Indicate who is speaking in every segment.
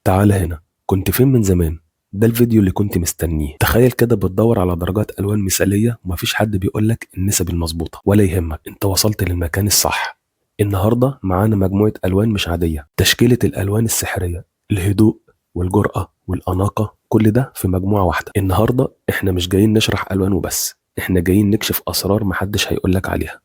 Speaker 1: تعال هنا، كنت فين من زمان؟ ده الفيديو اللي كنت مستنيه. تخيل كده بتدور على درجات الوان مثاليه ومفيش حد بيقولك النسب المظبوطه. ولا يهمك، انت وصلت للمكان الصح. النهارده معانا مجموعة الوان مش عادية، تشكيله الالوان السحريه، الهدوء والجرأه والاناقه، كل ده في مجموعة واحدة. النهارده احنا مش جايين نشرح الوان وبس، احنا جايين نكشف اسرار محدش هيقولك عليها.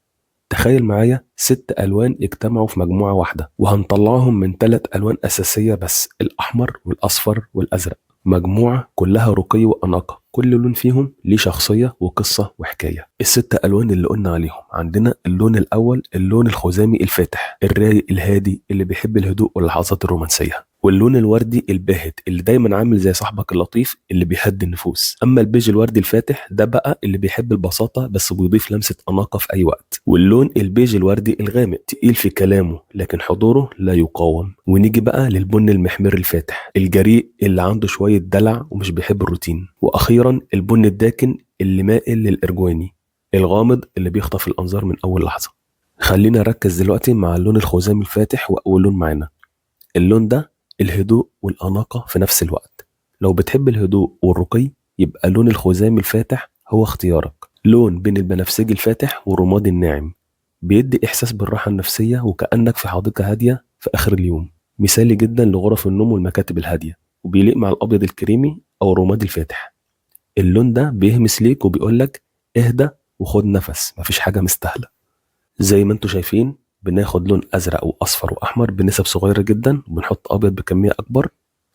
Speaker 1: تخيل معايا 6 ألوان اجتمعوا في مجموعة واحدة، وهنطلعهم من 3 ألوان أساسية بس، الأحمر والأصفر والأزرق. مجموعة كلها رقي وأناقة، كل لون فيهم ليه شخصية وقصة وحكاية. ال6 ألوان اللي قلنا عليهم، عندنا اللون الأول اللون الخزامي الفاتح، الرايق الهادي اللي بيحب الهدوء واللحظات الرومانسية، واللون الوردي الباهت اللي دايما عامل زي صاحبك اللطيف اللي بيهدي النفوس. اما البيج الوردي الفاتح ده بقى اللي بيحب البساطة بس بيضيف لمسه اناقة في اي وقت. واللون البيج الوردي الغامق تقيل في كلامه لكن حضوره لا يقاوم. ونيجي بقى للبن المحمر الفاتح الجريء اللي عنده شوية دلع ومش بيحب الروتين. واخيرا البن الداكن اللي مائل للارجواني الغامض اللي بيخطف الانظار من اول لحظة. خلينا نركز دلوقتي مع اللون الخزامي الفاتح واول لون معانا. اللون ده الهدوء والأناقة في نفس الوقت. لو بتحب الهدوء والرقي يبقى لون الخزامي الفاتح هو اختيارك. لون بين البنفسجي الفاتح والرمادي الناعم، بيدي إحساس بالراحة النفسية وكأنك في حديقة هادية في آخر اليوم. مثالي جدا لغرف النوم والمكاتب الهادية، وبيليق مع الأبيض الكريمي أو الرمادي الفاتح. اللون ده بيهمس ليك وبيقولك اهدى وخد نفس، مفيش حاجة مستاهلة. زي ما انتوا شايفين بناخد لون ازرق واصفر واحمر بنسب صغيرة جدا، وبنحط ابيض بكمية اكبر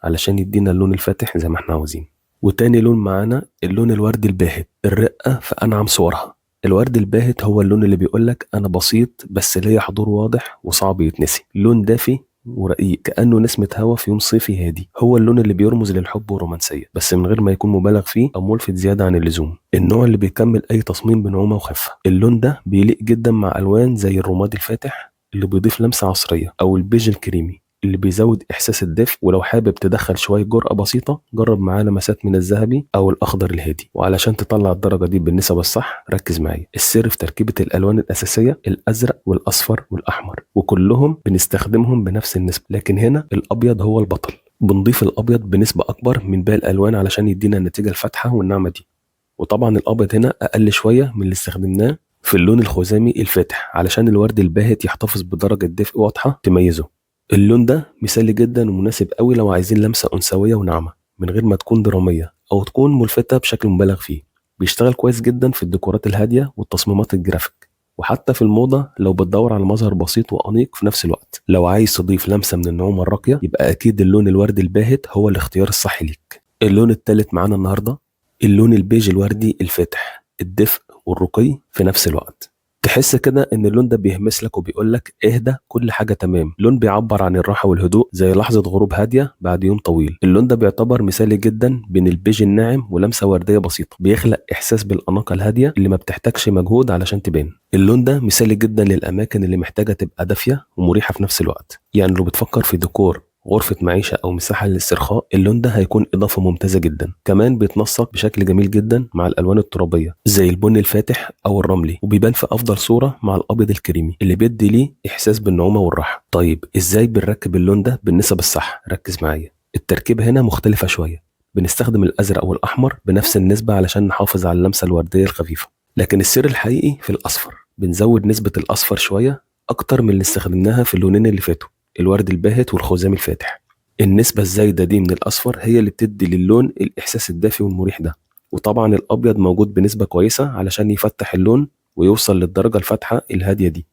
Speaker 1: علشان يدينا اللون الفاتح زي ما احنا عاوزين. وتاني لون معانا اللون الوردي الباهت، الرقة في انعم صورها. الورد الباهت هو اللون اللي بيقولك انا بسيط بس ليا حضور واضح وصعب يتنسي. لون دافي ورقيق كانه نسمه هوا في يوم صيفي هادي. هو اللون اللي بيرمز للحب والرومانسيه بس من غير ما يكون مبالغ فيه او ملفت زيادة عن اللزوم. النوع اللي بيكمل اي تصميم بنعومه وخفه. اللون ده بيليق جدا مع الوان زي الرمادي الفاتح اللي بيضيف لمسه عصرية، او البيج الكريمي اللي بيزود احساس الدفء. ولو حابب تدخل شوية جرأه بسيطة جرب معاه لمسات من الذهبي او الاخضر الهادي. وعلشان تطلع الدرجة دي بالنسبة الصح ركز معايا. السر في تركيبه الالوان الاساسية الازرق والاصفر والاحمر، وكلهم بنستخدمهم بنفس النسبة، لكن هنا الابيض هو البطل. بنضيف الابيض بنسبة اكبر من باقي الالوان علشان يدينا النتيجة الفاتحة والناعمه دي. وطبعا الابيض هنا اقل شوية من اللي استخدمناه في اللون الخزامي الفاتح علشان الورد الباهت يحتفظ بدرجة دفء واضحة تميزه. اللون ده مثالي جدا ومناسب قوي لو عايزين لمسه انثويه وناعمه من غير ما تكون درامية او تكون ملفته بشكل مبالغ فيه. بيشتغل كويس جدا في الديكورات الهادية والتصميمات الجرافيك، وحتى في الموضة لو بتدور على مظهر بسيط وانيق في نفس الوقت. لو عايز تضيف لمسه من النعومه الراقية يبقى اكيد اللون الوردي الباهت هو الاختيار الصح ليك. اللون الثالث معانا النهارده اللون البيج الوردي الفاتح، الدفء والرقي في نفس الوقت. تحس كده ان اللون ده بيهمس لك وبيقول لك اهدى، كل حاجة تمام. لون بيعبر عن الراحة والهدوء زي لحظة غروب هادية بعد يوم طويل. اللون ده بيعتبر مثالي جدا بين البيج الناعم ولمسه وردية بسيطة، بيخلق احساس بالاناقه الهادية اللي ما بتحتاجش مجهود علشان تبان. اللون ده مثالي جدا للاماكن اللي محتاجه تبقى دافيه ومريحه في نفس الوقت. يعني لو بتفكر في ديكور غرفة معيشة أو مساحة للاسترخاء اللون ده هيكون إضافة ممتازة جدا. كمان بيتنسق بشكل جميل جدا مع الألوان الترابية زي البني الفاتح أو الرملي، وبيبان في أفضل صورة مع الأبيض الكريمي اللي بيدي ليه إحساس بالنعومة والراحة. طيب إزاي بنركب اللون ده بالنسب الصح؟ ركز معايا. التركيبة هنا مختلفة شوية، بنستخدم الأزرق والأحمر بنفس النسبة علشان نحافظ على اللمسة الوردية الخفيفة، لكن السر الحقيقي في الأصفر. بنزود نسبة الأصفر شوية أكتر من اللي استخدمناها في اللونين اللي فاتوا، الورد الباهت والخزامي الفاتح. النسبة الزايدة دي من الأصفر هي اللي بتدي للون الإحساس الدافي والمريح ده. وطبعا الأبيض موجود بنسبة كويسة علشان يفتح اللون ويوصل للدرجة الفاتحة الهادية دي.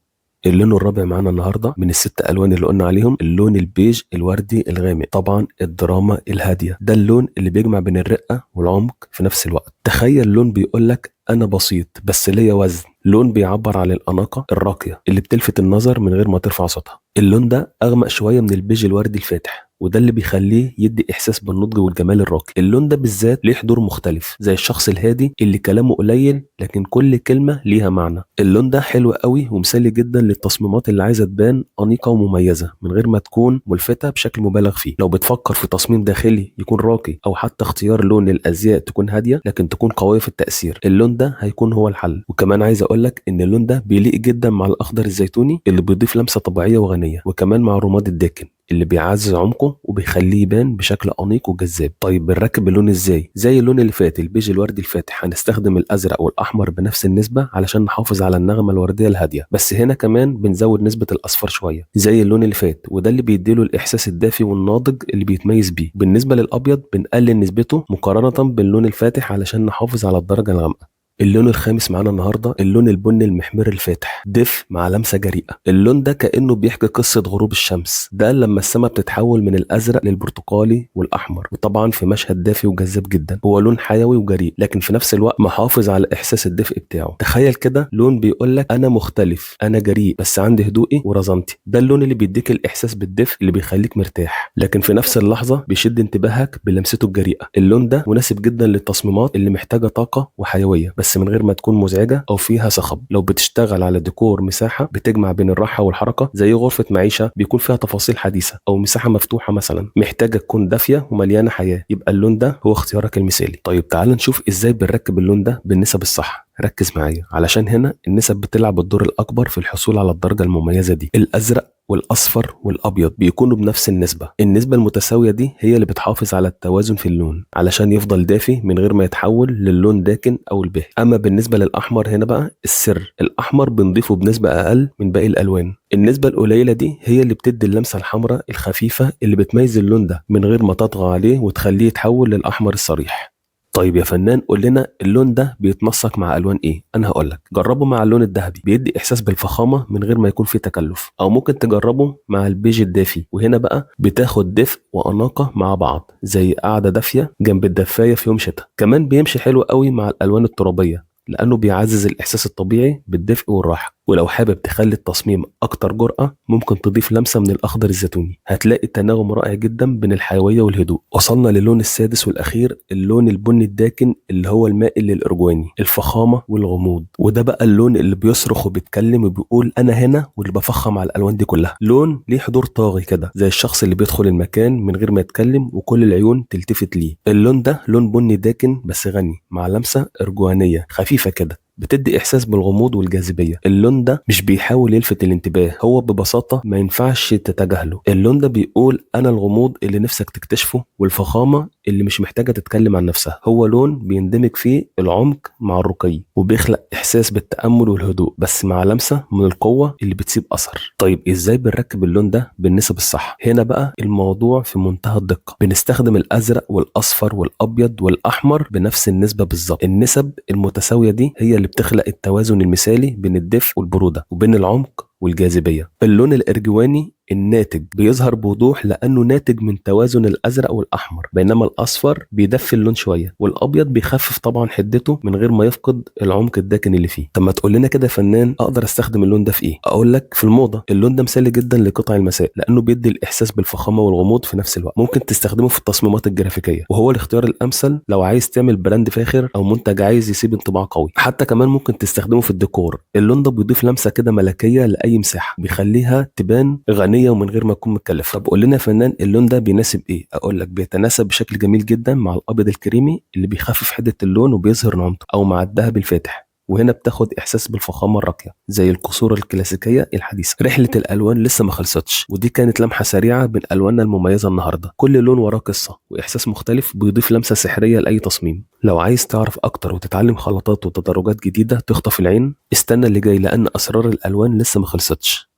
Speaker 1: اللون الرابع معانا النهارده من ال6 ألوان اللي قلنا عليهم اللون البيج الوردي الغامق، طبعا الدراما الهادية. ده اللون اللي بيجمع بين الرقة والعمق في نفس الوقت. تخيل لون بيقولك أنا بسيط بس ليا وزن، لون بيعبر عن الأناقة الراقية اللي بتلفت النظر من غير ما ترفع صوتها. اللون ده أغمق شوية من البيج الوردي الفاتح، وده اللي بيخليه يدي إحساس بالنضج والجمال الراقي. اللون ده بالذات ليه حضور مختلف، زي الشخص الهادي اللي كلامه قليل لكن كل كلمة ليها معنى. اللون ده حلو قوي ومثالي جدا للتصميمات اللي عايزة تبان أنيقة ومميزة من غير ما تكون ملفتة بشكل مبالغ فيه. لو بتفكر في تصميم داخلي يكون راقي أو حتى اختيار لون للأزياء تكون هادية لكن تكون قوية في التأثير، اللون ده هيكون هو الحل. وكمان عايز أقولك إن اللون ده بيليق جدا مع الأخضر الزيتوني اللي بيضيف لمسة طبيعية وغنية، وكمان مع الرماد الداكن اللي بيعزز عمقه وبيخليه يبان بشكل انيق وجذاب. طيب بنركب اللون ازاي؟ زي اللون اللي فات البيج الوردي الفاتح، هنستخدم الازرق والاحمر بنفس النسبة علشان نحافظ على النغمة الوردية الهادية، بس هنا كمان بنزود نسبه الاصفر شوية زي اللون اللي فات، وده اللي بيديله الاحساس الدافي والناضج اللي بيتميز بيه. بالنسبة للابيض بنقلل نسبته مقارنة باللون الفاتح علشان نحافظ على الدرجة الغامقه. اللون الخامس معانا النهارده اللون البني المحمر الفاتح، دفء مع لمسه جريئة. اللون ده كانه بيحكي قصة غروب الشمس، ده لما السماء بتتحول من الازرق للبرتقالي والاحمر، وطبعا في مشهد دافي وجذاب جدا. هو لون حيوي وجريء، لكن في نفس الوقت محافظ على احساس الدفء بتاعه. تخيل كده لون بيقول لك انا مختلف، انا جريء، بس عندي هدوئي ورزانتي. ده اللون اللي بيديك الاحساس بالدفء اللي بيخليك مرتاح، لكن في نفس اللحظة بيشد انتباهك بلمسته الجريئة. اللون ده مناسب جدا للتصميمات اللي محتاجه طاقة وحيوية، بس من غير ما تكون مزعجة او فيها صخب. لو بتشتغل على ديكور مساحة بتجمع بين الراحة والحركة، زي غرفة معيشة بيكون فيها تفاصيل حديثه او مساحة مفتوحة مثلا محتاجه تكون دافيه ومليانة حياة، يبقى اللون ده هو اختيارك المثالي. طيب تعال نشوف ازاي بنركب اللون ده بالنسب الصح. ركز معايا علشان هنا النسب بتلعب الدور الاكبر في الحصول على الدرجة المميزة دي. الازرق والاصفر والابيض بيكونوا بنفس النسبة. النسبة المتساويه دي هي اللي بتحافظ على التوازن في اللون علشان يفضل دافي من غير ما يتحول للون داكن او الباهت. اما بالنسبة للاحمر هنا بقى السر، الاحمر بنضيفه بنسبة اقل من باقي الالوان. النسبة القليلة دي هي اللي بتدي اللمسة الحمراء الخفيفة اللي بتميز اللون ده من غير ما تطغى عليه وتخليه يتحول للاحمر الصريح. طيب يا فنان قول لنا اللون ده بيتنسق مع الوان ايه؟ انا هقول لك جربه مع اللون الذهبي، بيدي احساس بالفخامه من غير ما يكون فيه تكلف، او ممكن تجربه مع البيج الدافي، وهنا بقى بتاخد دفء واناقه مع بعض زي قعدة دافيه جنب الدفايه في يوم شتاء. كمان بيمشي حلو قوي مع الالوان الترابيه لانه بيعزز الاحساس الطبيعي بالدفء والراحة. ولو حابب تخلي التصميم اكتر جرأة ممكن تضيف لمسة من الاخضر الزيتوني، هتلاقي تناغم رائع جدا بين الحيوية والهدوء. وصلنا للون السادس والاخير، اللون البني الداكن اللي هو المائل للارجواني، الفخامة والغموض. وده بقى اللون اللي بيصرخ وبيتكلم وبيقول انا هنا، واللي بفخم على الالوان دي كلها. لون ليه حضور طاغي كده، زي الشخص اللي بيدخل المكان من غير ما يتكلم وكل العيون تلتفت ليه. اللون ده لون بني داكن بس غني مع لمسة ارجوانية خفيفة كده، بتدي احساس بالغموض والجاذبيه. اللون ده مش بيحاول يلفت الانتباه، هو ببساطة ما ينفعش تتجاهله. اللون ده بيقول انا الغموض اللي نفسك تكتشفه والفخامه اللي مش محتاجه تتكلم عن نفسها. هو لون بيندمج فيه العمق مع الرقي، وبيخلق احساس بالتامل والهدوء، بس مع لمسه من القوة اللي بتسيب اثر. طيب ازاي بنركب اللون ده بالنسب الصح؟ هنا بقى الموضوع في منتهى الدقة. بنستخدم الازرق والاصفر والابيض والاحمر بنفس النسبة بالظبط. النسب المتساويه دي هي اللي بتخلق التوازن المثالي بين الدفء والبروده، وبين العمق والجاذبيه. اللون الارجواني الناتج بيظهر بوضوح لانه ناتج من توازن الازرق والاحمر، بينما الاصفر بيدفي اللون شوية، والابيض بيخفف طبعا حدته من غير ما يفقد العمق الداكن اللي فيه. طب ما تقول لنا كده يا فنان اقدر استخدم اللون ده في ايه؟ اقول لك في الموضة اللون ده مثالي جدا لقطع المساء، لانه بيدي الاحساس بالفخامه والغموض في نفس الوقت. ممكن تستخدمه في التصميمات الجرافيكيه، وهو الاختيار الامثل لو عايز تعمل brand فاخر او منتج عايز يسيب انطباع قوي. حتى كمان ممكن تستخدمه في الديكور. اللون ده بيضيف لمسه كده ملكية لاي مساحة، بيخليها تبان غنية ومن غير ما تكون متكلفه. طب قول لنا يا فنان اللون ده بيناسب ايه؟ اقول لك بيتناسب بشكل جميل جدا مع الابيض الكريمي اللي بيخفف حده اللون وبيظهر نعومته، او مع الذهب الفاتح، وهنا بتاخد احساس بالفخامه الراقية زي القصور الكلاسيكية الحديثة. رحله الالوان لسه ما خلصتش، ودي كانت لمحه سريعة بين الواننا المميزة النهارده. كل لون وراه قصة واحساس مختلف بيضيف لمسه سحريه لاي تصميم. لو عايز تعرف اكتر وتتعلم خلطات وتدرجات جديدة تخطف العين، استنى اللي جاي لان اسرار الالوان لسه ما خلصتش.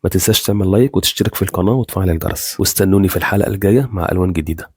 Speaker 1: ما تنساش تعمل لايك وتشترك في القناة وتفعل الجرس، واستنوني في الحلقة الجاية مع الوان جديدة.